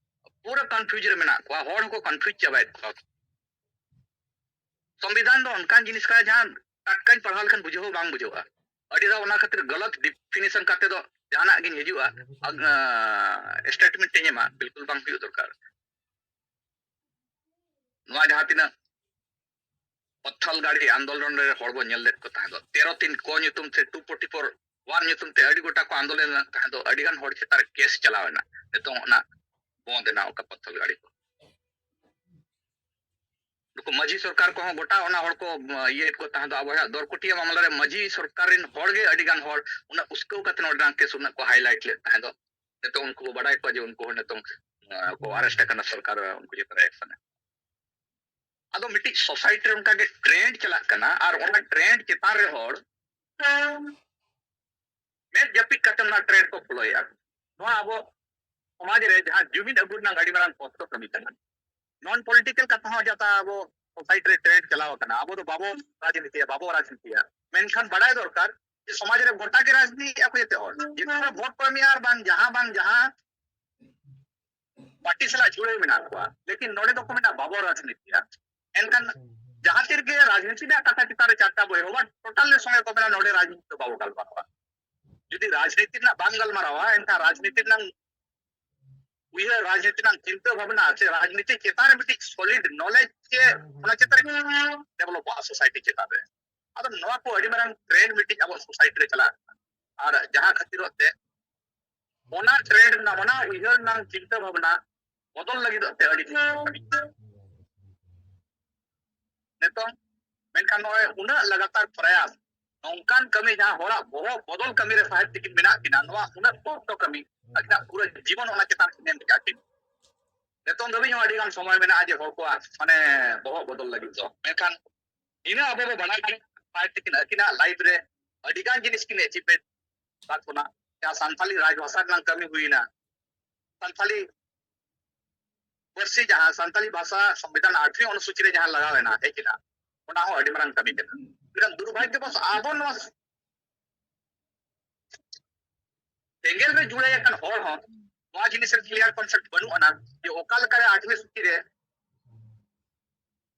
ᱯᱩᱨᱟᱹ confuse ᱨᱮ ᱢᱮᱱᱟᱜ ᱠᱚᱣᱟ, ᱦᱚᱲ ᱦᱚᱸᱠᱚ confuse ᱪᱟᱵᱟᱭᱮᱫ ᱠᱚᱣᱟ᱾ ᱥᱚᱝᱵᱤᱫᱷᱟᱱ ᱫᱚ ᱚᱱᱠᱟᱱ ᱡᱤᱱᱤᱥ ᱠᱟᱱᱟ ᱡᱟᱦᱟᱸ ᱴᱟᱴᱠᱟᱧ ᱯᱟᱲᱦᱟᱣ ᱞᱮᱠᱷᱟᱱ ᱵᱩᱡᱷᱟᱹᱣ ᱦᱚᱸ ᱵᱟᱝ ᱵᱩᱡᱷᱟᱹᱜᱼᱟ᱾ ᱟᱹᱰᱤ ᱫᱷᱟᱣ ᱚᱱᱟ ᱠᱷᱟᱹᱛᱤᱨ ᱜᱟᱞᱟᱛ definition ᱠᱟᱛᱮ ᱫᱚ ᱡᱟᱦᱟᱱᱟᱜ ᱜᱤᱧ ᱦᱤᱡᱩᱜᱼᱟ, ᱟᱜ-, ᱟᱸ, statement ᱤᱧ ᱮᱢᱟ, ᱵᱤᱞᱠᱩᱞ ᱵᱟᱝ ᱦᱩᱭᱩᱜ ᱫᱚᱨᱠᱟᱨ᱾ ᱱᱚᱣᱟ ᱡᱟᱦᱟᱸ ᱛᱤᱱᱟᱹᱜ ᱯᱟᱛᱷᱟᱞ ᱜᱟᱲᱤ ᱟᱱᱫᱳᱞᱚᱱ ᱨᱮ ᱦᱚᱲ ᱵᱚ ᱧᱮᱞ ᱞᱮᱫ ᱠᱚ ᱛᱟᱦᱮᱸ ᱫᱚ, ᱛᱮᱨᱚ ᱛᱤᱱ ᱠᱚ ᱧᱩᱛᱩᱢ ᱛᱮ, two forty four one ᱧᱩᱛᱩᱢ ᱛᱮ ᱟᱹᱰᱤ ᱜᱚᱴᱟ ᱠᱚ ᱟᱱᱫᱳᱞᱚᱱ ᱞᱮᱫ ᱛᱟᱦᱮᱸ ᱫᱚ, ᱟᱹᱰᱤ ᱜᱟᱱ ᱦᱚᱲ ᱪᱮᱛᱟᱱ ᱨᱮ case ᱪᱟᱞᱟᱣ ᱮᱱᱟ᱾ ᱱᱤᱛᱚᱝ ᱚᱱᱟ ᱵᱚᱱᱫ ᱮᱱᱟ, ᱚᱠᱟ ᱯᱟᱛᱷᱟᱞ ᱜᱟᱲᱤ ᱠᱚ᱾ ᱱᱩᱠᱩ ᱢᱟᱹᱡᱷᱤ ᱥᱚᱨᱠᱟᱨ ᱠᱚᱦᱚᱸ ᱜᱚᱴᱟ ᱚᱱᱟ ᱦᱚᱲ ᱠᱚ, ᱤᱭᱟᱹᱭᱮᱫ ᱠᱚ ᱛᱟᱦᱮᱸ ᱫᱚ᱾ ᱟᱵᱚ ᱦᱟᱸᱜ ᱫᱚᱨᱠᱚᱴᱤᱭᱟᱹ ᱢᱟᱢᱞᱟ ᱨᱮ ᱢᱟᱹᱡᱷᱤ ᱥᱚᱨᱠᱟᱨ ᱨᱮᱱ ᱦᱚᱲ ᱜᱮ ᱟᱹᱰᱤ ᱜᱟᱱ ᱦᱚᱲ ᱩᱱᱟᱹᱜ ᱩᱥᱠᱟᱹᱣ ᱠᱟᱛᱮ ᱱᱚᱰᱮᱱᱟᱜ ᱠᱮᱥ ᱩᱱᱟᱹᱜ ᱠᱚ ᱦᱟᱭᱞᱟᱭᱤᱴ ᱞᱮᱫ ᱛᱟᱦᱮᱸ ᱫᱚ᱾ ᱱᱤᱛᱚᱜ ᱩᱱᱠᱩ ᱠᱚ ᱵᱟᱰᱟᱭ ᱠᱚᱣᱟ ᱡᱮ ᱩᱱᱠᱩ ᱦᱚᱸ ᱱᱤᱛᱚᱝ, ᱟᱸ, ᱠᱚ ᱟᱨᱮᱥᱴ ᱟᱠᱟᱱᱟ, ᱥᱚᱨᱠᱟᱨ ᱩᱱᱠᱩ ᱪᱮᱛᱟᱱ ᱨᱮ ᱮᱠᱥᱚᱱ ᱮ᱾ ᱟᱫᱚ ᱢᱤᱫᱴᱤᱡ ᱥᱳᱥᱟᱭᱴᱤ ᱨᱮ ᱚᱱᱠᱟ ᱜᱮ ᱴᱨᱮᱱᱰ ᱪᱟᱞᱟᱜ ᱠᱟᱱᱟ, ᱟᱨ ᱚᱱᱟ ᱴᱨᱮᱱᱰ ᱪᱮᱛᱟᱱ ᱨᱮ ᱦᱚᱲ ᱢᱮᱫ ᱡᱟᱹᱯᱤᱫ ᱠᱟᱛᱮ ᱚᱱᱟ ᱴᱨᱮᱱᱰ ᱠᱚ ᱯᱷᱚᱞᱳᱭᱮᱫᱼᱟ᱾ ᱱᱚᱣᱟ ᱟᱵᱚ ᱥᱚᱢᱟᱡᱽ ᱨᱮ ᱡᱟᱦᱟᱸ ᱡᱩᱢᱤᱫ ᱟᱹᱜᱩ ᱨᱮᱱᱟᱜ ᱟᱹᱰᱤ ᱢᱟᱨᱟᱝ ᱠᱚᱥᱴᱚ ᱠᱟᱹᱢᱤ ᱠᱟᱱᱟ᱾ ᱱᱚᱱ ᱯᱚᱞᱤᱴᱤᱠᱟᱞ ᱠᱟᱛᱷᱟ ᱦᱚᱸ ᱡᱟᱛᱟ ᱟᱵᱚ ᱥᱳᱥᱟᱭᱴᱤ ᱨᱮ ᱴᱨᱮᱱᱰ ᱪᱟᱞᱟᱣ ᱟᱠᱟᱱᱟ, ᱟᱵᱚ ᱫᱚ ᱵᱟᱵᱚ ᱨᱟᱡᱽᱱᱤᱛᱤᱭᱟ, ᱵᱟᱵᱚ ᱨᱟᱡᱽᱱᱤᱛᱤᱭᱟ᱾ ᱢᱮᱱᱠᱷᱟᱱ ᱵᱟᱰᱟᱭ ᱫᱚᱨᱠᱟᱨ ᱡᱮ ᱥᱚᱢᱟᱡᱽ ᱨᱮ ᱜᱚᱴᱟ ᱜᱮ ᱨᱟᱡᱽᱱᱤᱛᱤᱭᱮᱫᱼᱟ ᱠᱚ ᱡᱮᱛᱮ ᱦᱚᱲ, ᱡᱮᱛᱮ ᱦᱚᱲ ᱵᱷᱳᱴ ᱠᱚ ᱮᱢᱮᱜᱼᱟ, ᱟᱨ ᱵᱟᱝ ᱡᱟᱦᱟᱸ ᱵᱟᱝ ᱡᱟᱦᱟᱸ ᱯᱟᱨᱴᱤ ᱥᱟᱞᱟᱜ ᱡᱩᱲᱟᱹᱣ ᱢᱮᱱᱟᱜ ᱠᱚᱣᱟ, ᱞᱮᱠᱤᱱ ᱱᱚᱰᱮ ᱫᱚᱠᱚ ᱢᱮᱱᱟ ᱵᱟᱵᱚ ᱨᱟᱡᱽᱱᱤᱛᱤᱭᱟ᱾ ᱮᱱᱠᱷᱟᱱ ᱡᱟᱦᱟᱸ ᱛᱤ ᱨᱮᱜᱮ ᱨᱟᱡᱽᱱᱤᱛᱤ ᱨᱮᱭᱟᱜ ᱠᱟᱛᱷᱟ ᱪᱮᱛᱟᱱ ᱨᱮ ᱪᱟᱨᱪᱟ ᱵᱚ ᱮᱦᱚᱵᱟ, ᱴᱳᱴᱟᱞ ᱨᱮ ᱥᱚᱸᱜᱮ ᱠᱚ ᱢᱮᱱᱟ ᱱᱚᱰᱮ ᱨᱟᱡᱽᱱᱤᱛᱤ ᱫᱚ ᱵᱟᱵᱚ ᱜᱟᱞᱢᱟᱨᱟᱣᱟ᱾ ᱡᱩᱫᱤ ᱨᱟᱡᱽᱱᱤᱛᱤ ᱨᱮᱱᱟᱜ ᱵᱟᱝ ᱜᱟᱞᱢᱟᱨᱟᱣᱟ, ᱮᱱᱠᱷᱟᱱ ᱨᱟᱡᱽᱱᱤᱛᱤ ᱨᱮᱱᱟᱜ ᱩᱭᱦᱟᱹᱨ, ᱨᱟᱡᱽᱱᱤᱛᱤ ᱨᱮᱱᱟᱜ ᱪᱤᱱᱛᱟᱹ ᱵᱷᱟᱵᱽᱱᱟ ᱥᱮ ᱨᱟᱡᱽᱱᱤᱛᱤ ᱪᱮᱛᱟᱱ ᱨᱮ ᱢᱤᱫᱴᱤᱡ ᱥᱚᱞᱤᱰ ᱱᱚᱞᱮᱡᱽ ᱪᱮ ᱚᱱᱟ ᱪᱮᱛᱟᱱ ᱨᱮ ᱰᱮᱵᱷᱞᱚᱯᱚᱜᱼᱟ ᱥᱳᱥᱟᱭᱴᱤ ᱪᱮᱛᱟᱱ ᱨᱮ᱾ ᱟᱫᱚ ᱱᱚᱣᱟ ᱠᱚ ᱟᱹᱰᱤ ᱢᱟᱨᱟᱝ ᱴᱨᱮᱱᱰ ᱢᱤᱫᱴᱤᱡ ᱟᱵᱚ ᱥᱳᱥᱟᱭᱴᱤ ᱨᱮ ᱪᱟᱞᱟᱜ ᱠᱟᱱᱟ, ᱟᱨ ᱡᱟᱦᱟᱸ ᱠᱷᱟᱹᱛᱤᱨᱚᱜ ᱛᱮ ᱚᱱᱟ ᱴᱨᱮᱱᱰ ᱨᱮᱱᱟᱜ, ᱚᱱᱟ ᱩᱭᱦᱟᱹᱨ ᱨᱮᱱᱟᱜ ᱪᱤᱱᱛᱟᱹ ᱵᱷᱟᱵᱽᱱᱟ ᱵᱚᱫᱚᱞ ᱞᱟᱹᱜᱤᱫᱚᱜ ᱛᱮ ᱟᱹᱰᱤ ᱱᱤᱛᱚᱝ, ᱢᱮᱱᱠᱷᱟᱱ ᱱᱚᱜᱼᱚᱭ ᱩᱱᱟᱹᱜ ᱞᱟᱜᱟᱛᱟᱨ ᱯᱨᱚᱭᱟᱥ, ᱱᱚᱝᱠᱟᱱ ᱠᱟᱹᱢᱤ ᱡᱟᱦᱟᱸ ᱦᱚᱲᱟᱜ ᱵᱚᱦᱚᱜ ᱵᱚᱫᱚᱞ ᱠᱟᱹᱢᱤ ᱨᱮ ᱥᱟᱦᱮᱵ ᱛᱤᱠᱤᱱ ᱢᱮᱱᱟᱜ ᱠᱤᱱᱟ, ᱱᱚᱣᱟ ᱩᱱᱟᱹᱜ ᱠᱚᱥᱴᱚ ᱠᱟᱹᱢᱤ, ᱟᱹᱠᱤᱱᱟᱜ ᱯᱩᱨᱟᱹ ᱡᱤᱵᱚᱱ ᱚᱱᱟ ᱪᱮᱛᱟᱱ ᱠᱤᱱ ᱮᱢ ᱠᱮᱫᱟ ᱠᱤᱱ᱾ ᱱᱤᱛᱚᱝ ᱫᱷᱟᱹᱵᱤᱡ ᱦᱚᱸ ᱟᱹᱰᱤ ᱜᱟᱱ ᱥᱚᱢᱚᱭ ᱢᱮᱱᱟᱜᱼᱟ ᱡᱮ ᱦᱚᱲ ᱠᱚᱣᱟᱜ ᱢᱟᱱᱮ ᱵᱚᱦᱚᱜ ᱵᱚᱫᱚᱞ ᱞᱟᱹᱜᱤᱫ ᱫᱚ, ᱢᱮᱱᱠᱷᱟᱱ ᱤᱱᱟᱹ ᱟᱵᱚ ᱵᱚ ᱵᱟᱲᱟᱭ ᱫᱟᱲᱮᱭᱟᱜᱼᱟ ᱥᱟᱦᱮᱵ ᱛᱤᱠᱤᱱ ᱟᱹᱠᱤᱱᱟᱜ ᱞᱟᱭᱤᱯᱷ ᱨᱮ ᱟᱹᱰᱤ ᱜᱟᱱ ᱡᱤᱱᱤᱥ ᱠᱤᱱ ᱮᱪᱤᱵᱷᱢᱮᱱᱴ ᱟᱠᱟᱫ ᱵᱚᱱᱟ᱾ ᱡᱟᱦᱟᱸ ᱥᱟᱱᱛᱟᱞᱤ ᱨᱟᱡᱽ ᱵᱷᱟᱥᱟ ᱨᱮᱱᱟᱜ ᱠᱟᱹᱢᱤ ᱦᱩᱭᱱᱟ, ᱥᱟᱱᱛᱟᱞᱤ ᱯᱟᱹᱨᱥᱤ ᱡᱟᱦᱟᱸ ᱥᱟᱱᱛᱟᱞᱤ ᱵᱷᱟᱥᱟ ᱥᱚᱝᱵᱤᱫᱷᱟᱱ ᱟᱴᱷᱣᱤ ᱚᱱᱩᱥᱩᱪᱤ ᱨᱮ ᱡᱟᱦᱟᱸ ᱞᱟᱜᱟᱣ ᱮᱱᱟ, ᱦᱮᱡ ᱮᱱᱟ, ᱚᱱᱟ ᱦᱚᱸ ᱟᱹᱰᱤ ᱢᱟᱨᱟᱝ ᱠᱟᱹᱢᱤ ᱠᱟᱱᱟ᱾ ᱢᱮᱱᱠᱷᱟᱱ ᱫᱩᱨᱵᱷᱟᱜᱽᱭᱚᱵᱚᱥ ᱟᱵᱚ ᱱᱚᱣᱟ ᱥᱮᱸᱜᱮᱞ ᱨᱮ ᱡᱩᱲᱟᱹᱭ ᱟᱠᱟᱱ ᱦᱚᱲ ᱦᱚᱸ ᱱᱚᱣᱟ ᱡᱤᱱᱤᱥ ᱨᱮ ᱠᱞᱤᱭᱟᱨ ᱠᱚᱱᱥᱮᱯᱴ ᱵᱟᱹᱱᱩᱜ ᱟᱱᱟ ᱡᱮ ᱚᱠᱟ ᱞᱮᱠᱟᱨᱮ ᱟᱴᱷᱣᱤ ᱥᱩᱪᱤ ᱨᱮ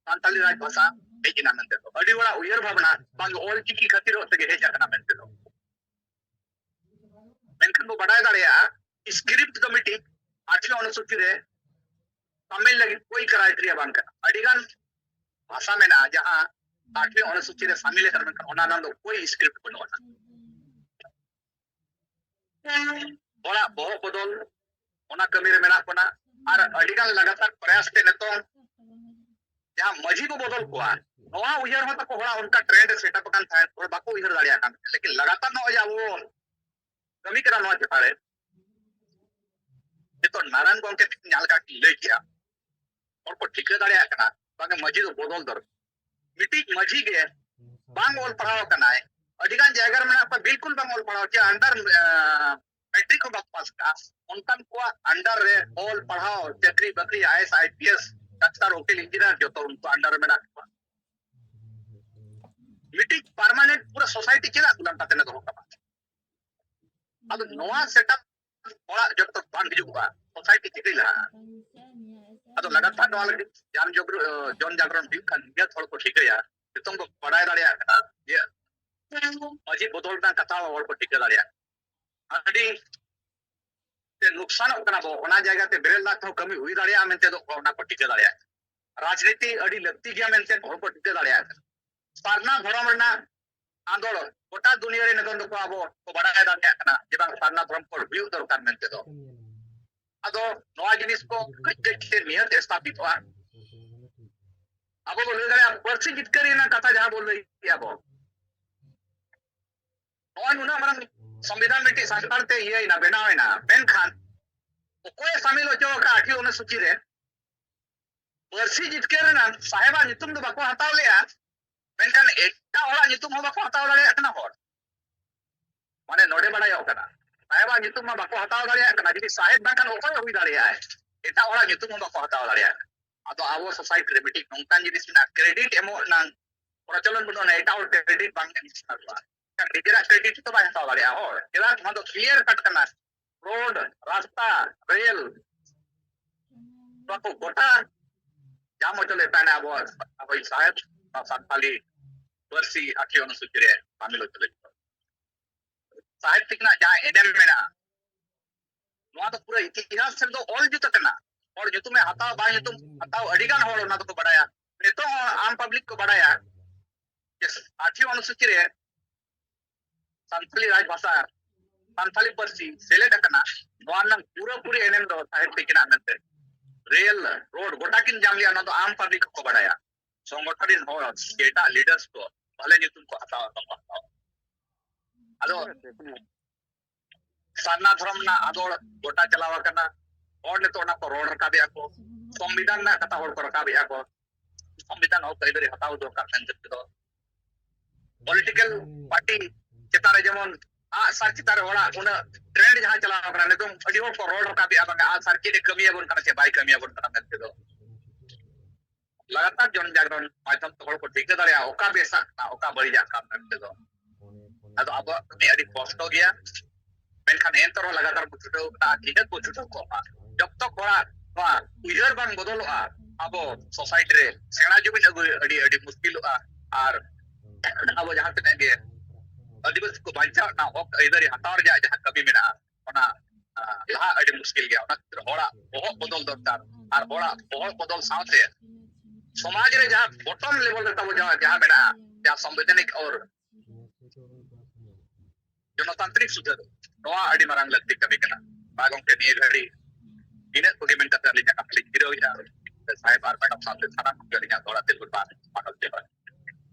ᱥᱟᱱᱛᱟᱞᱤ ᱨᱟᱡᱽ ᱵᱷᱟᱥᱟ ᱦᱮᱡ ᱮᱱᱟ ᱢᱮᱱᱛᱮ ᱫᱚ᱾ ᱟᱹᱰᱤ ᱦᱚᱲᱟᱜ ᱩᱭᱦᱟᱹᱨ ᱵᱷᱟᱵᱽᱱᱟ ᱵᱟᱝ ᱚᱞ ᱪᱤᱠᱤ ᱠᱷᱟᱹᱛᱤᱨ ᱛᱮᱜᱮ ᱦᱮᱡ ᱟᱠᱟᱱᱟ ᱢᱮᱱᱛᱮ ᱫᱚ᱾ ᱢᱮᱱᱠᱷᱟᱱ ᱵᱚ ᱵᱟᱰᱟᱭ ᱫᱟᱲᱮᱭᱟᱜᱼᱟ, ᱥᱠᱨᱤᱯᱴ ᱫᱚ ᱢᱤᱫᱴᱤᱡ ᱟᱴᱷᱣᱤ ᱚᱱᱩᱥᱩᱪᱤ ᱨᱮ ᱥᱟᱢᱤᱞ ᱞᱟᱹᱜᱤᱫ ᱠᱳᱭ ᱠᱨᱟᱭᱴᱮᱨᱤᱭᱟ ᱵᱟᱝ ᱠᱟᱱᱟ᱾ ᱟᱹᱰᱤ ᱜᱟᱱ ᱵᱷᱟᱥᱟ ᱢᱮᱱᱟᱜᱼᱟ ᱡᱟᱦᱟᱸ ᱟᱴᱷᱣᱤ ᱚᱱᱩᱥᱩᱪᱤ ᱨᱮ ᱥᱟᱢᱤᱞ ᱟᱠᱟᱱᱟ, ᱢᱮᱱᱠᱷᱟᱱ ᱚᱱᱟ ᱨᱮᱱᱟᱜ ᱫᱚ ᱠᱳᱭ ᱥᱠᱨᱤᱯᱴ ᱵᱟᱹᱱᱩᱜ ᱟᱱᱟ᱾ ᱦᱚᱲᱟᱜ ᱵᱚᱦᱚᱜ ᱵᱚᱫᱚᱞ, ᱚᱱᱟ ᱠᱟᱹᱢᱤ ᱨᱮ ᱢᱮᱱᱟᱜ ᱵᱚᱱᱟ᱾ ᱟᱨ ᱟᱹᱰᱤ ᱜᱟᱱ ᱞᱟᱜᱟᱛᱟᱨ ᱯᱨᱚᱭᱟᱥ ᱛᱮ ᱱᱤᱛᱚᱝ ᱡᱟᱦᱟᱸ ᱢᱟᱹᱡᱷᱤ ᱠᱚ ᱵᱚᱫᱚᱞ ᱠᱚᱣᱟ, ᱱᱚᱣᱟ ᱩᱭᱦᱟᱹᱨ ᱦᱚᱸ ᱛᱟᱠᱚ ᱦᱚᱲᱟᱜ ᱚᱱᱠᱟ ᱴᱨᱮᱱᱰ ᱥᱮᱴᱟᱯ ᱟᱠᱟᱱ ᱛᱟᱦᱮᱸᱫ, ᱦᱚᱲ ᱵᱟᱠᱚ ᱩᱭᱦᱟᱹᱨ ᱫᱟᱲᱮᱭᱟᱜ ᱠᱟᱱ ᱛᱟᱦᱮᱸᱫ᱾ ᱞᱮᱠᱤᱱ ᱞᱟᱜᱟᱛᱟᱨ ᱱᱚᱜᱼᱚᱭ ᱡᱮ ᱟᱵᱚ ᱵᱚᱱ ᱠᱟᱹᱢᱤ ᱠᱟᱱᱟ ᱱᱚᱣᱟ ᱪᱮᱛᱟᱱ ᱨᱮ, ᱱᱤᱛᱚᱜ ᱱᱟᱨᱟᱭᱚᱱ ᱜᱚᱢᱠᱮ ᱛᱟᱹᱠᱤᱱ ᱡᱟᱦᱟᱸ ᱞᱮᱠᱟ ᱠᱤᱱ ᱞᱟᱹᱭ ᱠᱮᱜᱼᱟ, ᱦᱚᱲ ᱠᱚ ᱴᱷᱤᱠᱟᱹ ᱫᱟᱲᱮᱭᱟᱜ ᱠᱟᱱᱟ ᱵᱟᱝ ᱢᱟᱹᱡᱷᱤ ᱫᱚ ᱵᱚᱫᱚᱞ ᱫᱚᱨᱠᱟᱨ᱾ ᱢᱤᱫᱴᱤᱡ ᱢᱟᱹᱡᱷᱤ ᱜᱮ ᱵᱟᱝ ᱚᱞ ᱯᱟᱲᱦᱟᱣ ᱟᱠᱟᱱᱟᱭ, ᱟᱹᱰᱤ ᱜᱟᱱ ᱡᱟᱭᱜᱟ ᱨᱮ ᱢᱮᱱᱟᱜ ᱠᱚᱣᱟ ᱵᱤᱞᱠᱩᱞ ᱵᱟᱝ ᱚᱞ ᱯᱟᱲᱦᱟᱣ, ᱪᱮ ᱟᱱᱰᱟᱨ ᱢᱮᱴᱨᱤᱠ ᱦᱚᱸ ᱵᱟᱠᱚ ᱯᱟᱥ ᱠᱟᱜᱼᱟ, ᱚᱱᱠᱟᱱ ᱠᱚᱣᱟᱜ ᱟᱱᱰᱟᱨ ᱨᱮ ᱚᱞ ᱯᱟᱲᱦᱟᱣ, ᱪᱟᱹᱠᱨᱤ ᱵᱟᱹᱠᱨᱤ, I A S, I P S, doctor, ᱩᱠᱤᱞ, ᱤᱧᱡᱤᱱᱤᱭᱟᱨ ᱡᱚᱛᱚ ᱩᱱᱠᱩ ᱟᱱᱰᱟᱨ ᱨᱮ ᱢᱮᱱᱟᱜ ᱠᱚᱣᱟ᱾ ᱢᱤᱫᱴᱤᱡ ᱯᱟᱨᱢᱟᱱᱮᱱᱴ ᱯᱩᱨᱟᱹ ᱥᱳᱥᱟᱭᱴᱤ ᱪᱮᱫᱟᱜ ᱜᱩᱞᱟᱢ ᱠᱟᱛᱮ ᱞᱮ ᱫᱚᱦᱚ ᱠᱟᱜᱼᱟ? ᱟᱫᱚ ᱱᱚᱣᱟ ᱥᱮᱴᱟᱯ ᱦᱚᱲᱟᱜ ᱡᱚᱛᱚ ᱵᱟᱝ ᱦᱤᱡᱩᱜᱼᱟ, ᱥᱳᱥᱟᱭᱴᱤ ᱪᱤᱠᱟᱹᱭ ᱞᱟᱦᱟᱜᱼᱟ? ᱟᱫᱚ ᱞᱟᱜᱟᱛᱟᱨ ᱱᱚᱣᱟ ᱞᱟᱹᱜᱤᱫ ᱡᱟᱱ ᱡᱚᱜᱽᱨᱚ-, ᱡᱚᱱ ᱡᱟᱜᱽᱨᱚᱱ ᱦᱩᱭᱩᱜ ᱠᱷᱟᱱ ᱱᱤᱭᱟᱹ ᱦᱚᱲ ᱠᱚ ᱴᱷᱤᱠᱟᱹᱭᱟ, ᱱᱤᱛᱚᱝ ᱫᱚ ᱵᱟᱲᱟᱭ ᱫᱟᱲᱮᱭᱟᱜ ᱠᱟᱱᱟ ᱡᱮ ᱢᱟᱹᱡᱷᱤ ᱵᱚᱫᱚᱞ ᱨᱮᱱᱟᱜ ᱠᱟᱛᱷᱟ ᱦᱚᱸ ᱦᱚᱲ ᱠᱚ ᱴᱷᱤᱠᱟᱹ ᱫᱟᱲᱮᱭᱟᱜ ᱠᱟᱱᱟ᱾ ᱟᱹᱰᱤ ᱛᱮ ᱞᱩᱠᱥᱟᱱᱚᱜ ᱠᱟᱱᱟ ᱵᱚ, ᱚᱱᱟ ᱡᱟᱭᱜᱟ ᱛᱮ ᱵᱮᱨᱮᱞ ᱫᱟᱜ ᱛᱮᱦᱚᱸ ᱠᱟᱹᱢᱤ ᱦᱩᱭ ᱫᱟᱲᱮᱭᱟᱜᱼᱟ ᱢᱮᱱᱛᱮ ᱫᱚ ᱚᱱᱟ ᱠᱚ ᱴᱷᱤᱠᱟᱹ ᱫᱟᱲᱮᱭᱟᱜ ᱠᱟᱱᱟ᱾ ᱨᱟᱡᱽᱱᱤᱛᱤ ᱟᱹᱰᱤ ᱞᱟᱹᱠᱛᱤ ᱜᱮᱭᱟ ᱢᱮᱱᱛᱮ ᱦᱚᱲ ᱠᱚ ᱴᱷᱤᱠᱟᱹ ᱫᱟᱲᱮᱭᱟᱜ ᱠᱟᱱᱟ᱾ ᱥᱟᱨᱱᱟ ᱫᱷᱚᱨᱚᱢ ᱨᱮᱱᱟᱜ ᱟᱸᱫᱳᱲ ᱜᱚᱴᱟ ᱫᱩᱱᱤᱭᱟᱹ ᱨᱮ ᱱᱤᱛᱚᱝ ᱫᱚᱠᱚ ᱟᱵᱚ ᱠᱚ ᱵᱟᱲᱟᱭ ᱫᱟᱲᱮᱭᱟᱜ ᱠᱟᱱᱟ ᱡᱮ ᱵᱟᱝ ᱥᱟᱨᱱᱟ ᱫᱷᱚᱨᱚᱢ ᱠᱳᱰ ᱦᱩᱭᱩᱜ ᱫᱚᱨᱠᱟᱨ ᱢᱮᱱᱛᱮ ᱫᱚ᱾ ᱟᱫᱚ ᱱᱚᱣᱟ ᱡᱤᱱᱤᱥ ᱠᱚ ᱠᱟᱹᱡ ᱠᱟᱹᱡ ᱛᱮ ᱱᱤᱦᱟᱹᱛ ᱮᱥᱛᱷᱟᱯᱤᱛᱚᱜᱼᱟ᱾ ᱟᱵᱚ ᱵᱚ ᱞᱟᱹᱭ ᱫᱟᱲᱮᱭᱟᱜᱼᱟ ᱯᱟᱹᱨᱥᱤ ᱡᱤᱛᱠᱟᱹᱨ ᱨᱮᱱᱟᱜ ᱠᱟᱛᱷᱟ ᱡᱟᱦᱟᱸ ᱵᱚ ᱞᱟᱹᱭ ᱜᱮᱭᱟ ᱵᱚ, ᱱᱚᱜᱼᱚᱭ ᱱᱩᱱᱟᱹᱜ ᱢᱟᱨᱟᱝ ᱥᱚᱝᱵᱤᱫᱷᱟᱱ ᱢᱤᱫᱴᱤᱡ ᱥᱟᱱᱛᱟᱲ ᱛᱮ ᱤᱭᱟᱹᱭᱮᱱᱟ, ᱵᱮᱱᱟᱣ ᱮᱱᱟ, ᱢᱮᱱᱠᱷᱟᱱ ᱚᱠᱚᱭᱮ ᱥᱟᱢᱤᱞ ᱦᱚᱪᱚ ᱟᱠᱟᱫ ᱟᱴᱷᱤ ᱚᱱᱩᱥᱩᱪᱤ ᱨᱮ? ᱯᱟᱹᱨᱥᱤ ᱡᱤᱛᱠᱟᱹᱨ ᱨᱮᱱᱟᱜ ᱥᱟᱦᱮᱵᱟᱜ ᱧᱩᱛᱩᱢ ᱫᱚ ᱵᱟᱠᱚ ᱦᱟᱛᱟᱣ ᱞᱮᱜᱼᱟ, ᱢᱮᱱᱠᱷᱟᱱ ᱮᱴᱟᱜ ᱦᱚᱲᱟᱜ ᱧᱩᱛᱩᱢ ᱦᱚᱸ ᱵᱟᱠᱚ ᱦᱟᱛᱟᱣ ᱫᱟᱲᱮᱭᱟᱜ ᱠᱟᱱᱟ ᱦᱚᱲ᱾ ᱢᱟᱱᱮ ᱱᱚᱰᱮ ᱵᱟᱲᱟᱭᱚᱜ ᱠᱟᱱᱟ, ᱥᱟᱦᱮᱵᱟᱜ ᱧᱩᱛᱩᱢ ᱢᱟ ᱵᱟᱠᱚ ᱦᱟᱛᱟᱣ ᱫᱟᱲᱮᱭᱟᱜ ᱠᱟᱱᱟ, ᱡᱩᱫᱤ ᱥᱟᱦᱮᱵ ᱵᱟᱝᱠᱷᱟᱱ ᱚᱠᱚᱭ ᱦᱩᱭ ᱫᱟᱲᱮᱭᱟᱜᱼᱟᱭ? ᱮᱴᱟᱜ ᱦᱚᱲᱟᱜ ᱧᱩᱛᱩᱢ ᱦᱚᱸ ᱵᱟᱠᱚ ᱦᱟᱛᱟᱣ ᱫᱟᱲᱮᱭᱟᱜ ᱠᱟᱱᱟ᱾ ᱟᱫᱚ ᱟᱵᱚ ᱥᱳᱥᱟᱭᱴᱤ ᱨᱮ ᱢᱤᱫᱴᱤᱡ ᱱᱚᱝᱠᱟᱱ ᱡᱤᱱᱤᱥ ᱢᱮᱱᱟᱜᱼᱟ, ᱠᱨᱮᱰᱤᱴ ᱮᱢᱚᱜ ᱨᱮᱱᱟᱜ ᱯᱨᱚᱪᱚᱞᱚᱱ ᱵᱟᱹᱱᱩᱜᱼᱟ, ᱮᱴᱟᱜ ᱦᱚᱲ ᱠᱨᱮᱰᱤᱴ ᱵᱟᱝ ᱮᱢ ᱥᱟᱱᱟ ᱠᱚᱣᱟ᱾ ᱱᱤᱡᱮᱨᱟᱜ ᱠᱨᱮᱰᱤᱴ ᱛᱚ ᱵᱟᱭ ᱦᱟᱛᱟᱣ ᱫᱟᱲᱮᱭᱟᱜᱼᱟ ᱦᱚᱲ᱾ ᱪᱮᱫᱟᱜ? ᱱᱚᱣᱟ ᱫᱚ ᱠᱞᱤᱭᱟᱨ ᱠᱟᱴ ᱠᱟᱱᱟ, ᱨᱳᱰ, ᱨᱟᱥᱛᱟ, ᱨᱮᱞ, ᱱᱚᱣᱟ ᱠᱚ ᱜᱚᱴᱟ ᱡᱟᱢ ᱦᱚᱪᱚ ᱞᱮᱫ ᱛᱟᱦᱮᱱᱟ ᱟᱵᱚ, ᱟᱵᱚᱭᱤᱡ ᱥᱟᱦᱮᱵᱽ, ᱱᱚᱣᱟ ᱥᱟᱱᱛᱟᱞᱤ ᱯᱟᱹᱨᱥᱤ ᱟᱴᱷᱤ ᱚᱱᱩᱥᱩᱪᱤ ᱨᱮ ᱥᱟᱢᱤᱞ ᱦᱚᱪᱚ ᱞᱟᱹᱜᱤᱫ᱾ ᱥᱟᱦᱮᱵᱽ ᱛᱤᱠᱤᱱᱟᱜ ᱡᱟᱦᱟᱸ ᱮᱱᱮᱢ ᱢᱮᱱᱟᱜᱼᱟ, ᱱᱚᱣᱟ ᱫᱚ ᱯᱩᱨᱟᱹ ᱤᱛᱤᱦᱟᱥ ᱨᱮᱫᱚ ᱚᱞ ᱡᱩᱛ ᱟᱠᱟᱱᱟ᱾ ᱦᱚᱲ ᱧᱩᱛᱩᱢᱮ ᱦᱟᱛᱟᱣ ᱵᱟᱭ ᱧᱩᱛᱩᱢ ᱦᱟᱛᱟᱣ, ᱟᱹᱰᱤ ᱜᱟᱱ ᱦᱚᱲ ᱚᱱᱟ ᱫᱚᱠᱚ ᱵᱟᱰᱟᱭᱟ᱾ ᱱᱤᱛᱚᱜ ᱦᱚᱸ ᱟᱢ ᱯᱟᱵᱽᱞᱤᱠ ᱠᱚ ᱵᱟᱰᱟᱭᱟ ᱡᱮ ᱟᱴᱷᱤ ᱚᱱᱩᱥᱩᱪᱤ ᱨᱮ ᱥᱟᱱᱛᱟᱞᱤ ᱨᱟᱡᱽ ᱵᱷᱟᱥᱟ, ᱥᱟᱱᱛᱟᱞᱤ ᱯᱟᱹᱨᱥᱤ ᱥᱮᱞᱮᱫ ᱟᱠᱟᱱᱟ, ᱱᱚᱣᱟ ᱨᱮᱱᱟᱜ ᱯᱩᱨᱟᱹᱯᱩᱨᱤ ᱮᱱᱮᱢ ᱫᱚ ᱥᱟᱦᱮᱵᱽ ᱛᱤᱠᱤᱱᱟᱜ ᱢᱮᱱᱛᱮ᱾ ᱨᱮᱞ, ᱨᱳᱰ ᱜᱚᱴᱟ ᱠᱤᱱ ᱡᱟᱢ ᱞᱮᱜᱼᱟ᱾ ᱚᱱᱟ ᱫᱚ ᱟᱢ ᱯᱟᱵᱽᱞᱤᱠ ᱠᱚᱠᱚ ᱵᱟᱲᱟᱭᱟ᱾ ᱥᱚᱝᱜᱚᱴᱷᱚᱱ ᱨᱮᱱ ᱦᱚᱲ, ᱮᱴᱟᱜ ᱞᱤᱰᱟᱨᱥ ᱠᱚ ᱵᱷᱟᱞᱮ ᱧᱩᱛᱩᱢ ᱠᱚ ᱦᱟᱛᱟᱣᱟ, ᱵᱟᱠᱚ ᱦᱟᱛᱟᱣᱟ᱾ ᱟᱫᱚ ᱥᱟᱨᱱᱟ ᱫᱷᱚᱨᱚᱢ ᱨᱮᱱᱟᱜ ᱟᱸᱫᱳᱲ ᱜᱚᱴᱟ ᱪᱟᱞᱟᱣ ᱟᱠᱟᱱᱟ᱾ ᱦᱚᱲ ᱱᱤᱛᱚᱜ ᱚᱱᱟ ᱠᱚ ᱨᱚᱲ ᱨᱟᱠᱟᱵᱮᱜᱼᱟ ᱠᱚ᱾ ᱥᱚᱝᱵᱤᱫᱷᱟᱱ ᱨᱮᱱᱟᱜ ᱠᱟᱛᱷᱟ ᱦᱚᱲ ᱠᱚ ᱨᱟᱠᱟᱵᱮᱜᱼᱟ ᱠᱚ᱾ ᱥᱚᱝᱵᱤᱫᱷᱟᱱ ᱦᱚᱠ ᱟᱹᱭᱫᱟᱹᱨᱤ ᱦᱟᱛᱟᱣ ᱫᱚᱨᱠᱟᱨ ᱢᱮᱱᱛᱮ ᱫᱚ᱾ ᱯᱚᱞᱤᱴᱤᱠᱮᱞ ᱯᱟᱨᱴᱤ ᱪᱮᱛᱟᱱ ᱨᱮ ᱡᱮᱢᱚᱱ ᱟᱜ ᱥᱟᱨ ᱪᱮᱛᱟᱱ ᱨᱮ ᱦᱚᱲᱟᱜ ᱩᱱᱟᱹᱜ ᱴᱨᱮᱱᱰ ᱡᱟᱦᱟᱸ ᱪᱟᱞᱟᱣ ᱠᱟᱱᱟ, ᱱᱤᱛᱚᱝ ᱟᱹᱰᱤ ᱦᱚᱲ ᱠᱚ ᱨᱚᱲ ᱨᱟᱠᱟᱵᱮᱜᱼᱟ, ᱵᱟᱝᱟ ᱟᱜ ᱥᱟᱨ ᱪᱮᱫ ᱮ ᱠᱟᱹᱢᱤᱭᱟᱵᱚᱱ ᱠᱟᱱᱟ ᱥᱮ ᱵᱟᱭ ᱠᱟᱹᱢᱤᱭᱟᱵᱚᱱ ᱠᱟᱱᱟ ᱢᱮᱱᱛᱮ ᱫᱚ᱾ ᱞᱟᱜᱟᱛᱟᱨ ᱡᱚᱱ ᱡᱟᱜᱽᱨᱚᱱ ᱢᱟᱫᱽᱫᱷᱚᱢ ᱛᱮ ᱦᱚᱲ ᱠᱚ ᱴᱷᱤᱠᱟᱹ ᱫᱟᱲᱮᱭᱟᱜᱼᱟ ᱚᱠᱟ ᱵᱮᱥᱟᱜ ᱠᱟᱱᱟ, ᱚᱠᱟ ᱵᱟᱹᱲᱤᱡᱟᱜ ᱠᱟᱱᱟ ᱢᱮᱱᱛᱮ ᱫᱚ᱾ ᱟᱫᱚ ᱟᱵᱚᱣᱟᱜ ᱠᱟᱹᱢᱤ ᱟᱹᱰᱤ ᱠᱚᱥᱴᱚ ᱜᱮᱭᱟ, ᱢᱮᱱᱠᱷᱟᱱ ᱮᱱᱛᱮ ᱨᱮᱦᱚᱸ ᱞᱟᱜᱟᱛᱟᱨ ᱠᱚ ᱪᱷᱩᱴᱟᱹᱣ ᱠᱟᱱᱟ, ᱴᱷᱤᱠᱟᱹ ᱠᱚ ᱪᱷᱩᱴᱟᱹᱣ ᱠᱚᱜ ᱢᱟ᱾ ᱡᱚᱵ ᱛᱚᱠ ᱦᱚᱲᱟᱜ ᱱᱚᱣᱟ ᱩᱭᱦᱟᱹᱨ ᱵᱟᱝ ᱵᱚᱫᱚᱞᱚᱜᱼᱟ, ᱟᱵᱚ ᱥᱳᱥᱟᱭᱴᱤ ᱨᱮ ᱥᱮᱬᱟ ᱡᱩᱢᱤᱫ ᱟᱹᱜᱩ ᱟᱹᱰᱤ, ᱟᱹᱰᱤ ᱢᱩᱥᱠᱤᱞᱚᱜᱼᱟ᱾ ᱟᱨ ᱟᱵᱚ ᱡᱟᱦᱟᱸ ᱛᱤᱱᱟᱹᱜ ᱜᱮ ᱟᱹᱫᱤᱵᱟᱹᱥᱤ ᱠᱚ ᱵᱟᱧᱪᱟᱣ ᱨᱮᱱᱟᱜ ᱦᱚᱠ ᱟᱹᱭᱫᱟᱹᱨᱤ ᱦᱟᱛᱟᱣ ᱨᱮᱭᱟᱜ ᱡᱟᱦᱟᱸ ᱠᱟᱹᱢᱤ ᱢᱮᱱᱟᱜᱼᱟ, ᱚᱱᱟ, ᱟ, ᱞᱟᱦᱟ ᱟᱹᱰᱤ ᱢᱩᱥᱠᱤᱞ ᱜᱮᱭᱟ᱾ ᱚᱱᱟ ᱠᱷᱟᱹᱛᱤᱨ ᱦᱚᱲᱟᱜ ᱵᱚᱦᱚᱜ ᱵᱚᱫᱚᱞ ᱫᱚᱨᱠᱟᱨ᱾ ᱟᱨ ᱦᱚᱲᱟᱜ ᱵᱚᱦᱚᱜ ᱵᱚᱫᱚᱞ ᱥᱟᱶᱛᱮ ᱥᱚᱢᱟᱡᱽ ᱨᱮ ᱡᱟᱦᱟᱸ ᱵᱚᱴᱚᱢ ᱞᱮᱵᱮᱞ ᱨᱮ ᱛᱟᱵᱚ ᱡᱟᱦᱟᱸ, ᱡᱟᱦᱟᱸ ᱢᱮᱱᱟᱜᱼᱟ, ᱡᱟᱦᱟᱸ ᱥᱚᱝᱵᱤᱫᱷᱟᱱᱤᱠ ᱟᱨ ᱜᱚᱱᱚᱛᱟᱱᱛᱨᱤᱠ ᱥᱩᱫᱷᱟᱹᱨ, ᱱᱚᱣᱟ ᱟᱹᱰᱤ ᱢᱟᱨᱟᱝ ᱞᱟᱹᱠᱛᱤ ᱠᱟᱹᱢᱤ ᱠᱟᱱᱟ᱾ ᱢᱟ ᱜᱚᱢᱠᱮ, ᱱᱤᱭᱟᱹ ᱜᱷᱟᱹᱲᱤ ᱤᱱᱟᱹᱜ ᱠᱚᱜᱮ ᱢᱮᱱ ᱠᱟᱛᱮ ᱟᱹᱞᱤᱧᱟᱜ ᱠᱟᱛᱷᱟ ᱞᱤᱧ ᱡᱤᱨᱟᱹᱣᱮᱫᱼᱟ᱾ ᱥᱟᱦᱮᱵ ᱟᱨ ᱢᱮᱰᱟᱢ ᱥᱟᱶᱛᱮ ᱥᱟᱱᱟᱢ ᱠᱚᱜᱮ ᱟᱹᱞᱤᱧᱟᱜ ᱫᱚᱦᱲᱟ ᱛᱮ ᱜᱩᱰ ᱵᱟᱭ, ᱢᱟᱱᱚᱛ ᱡᱚᱦᱟᱨ᱾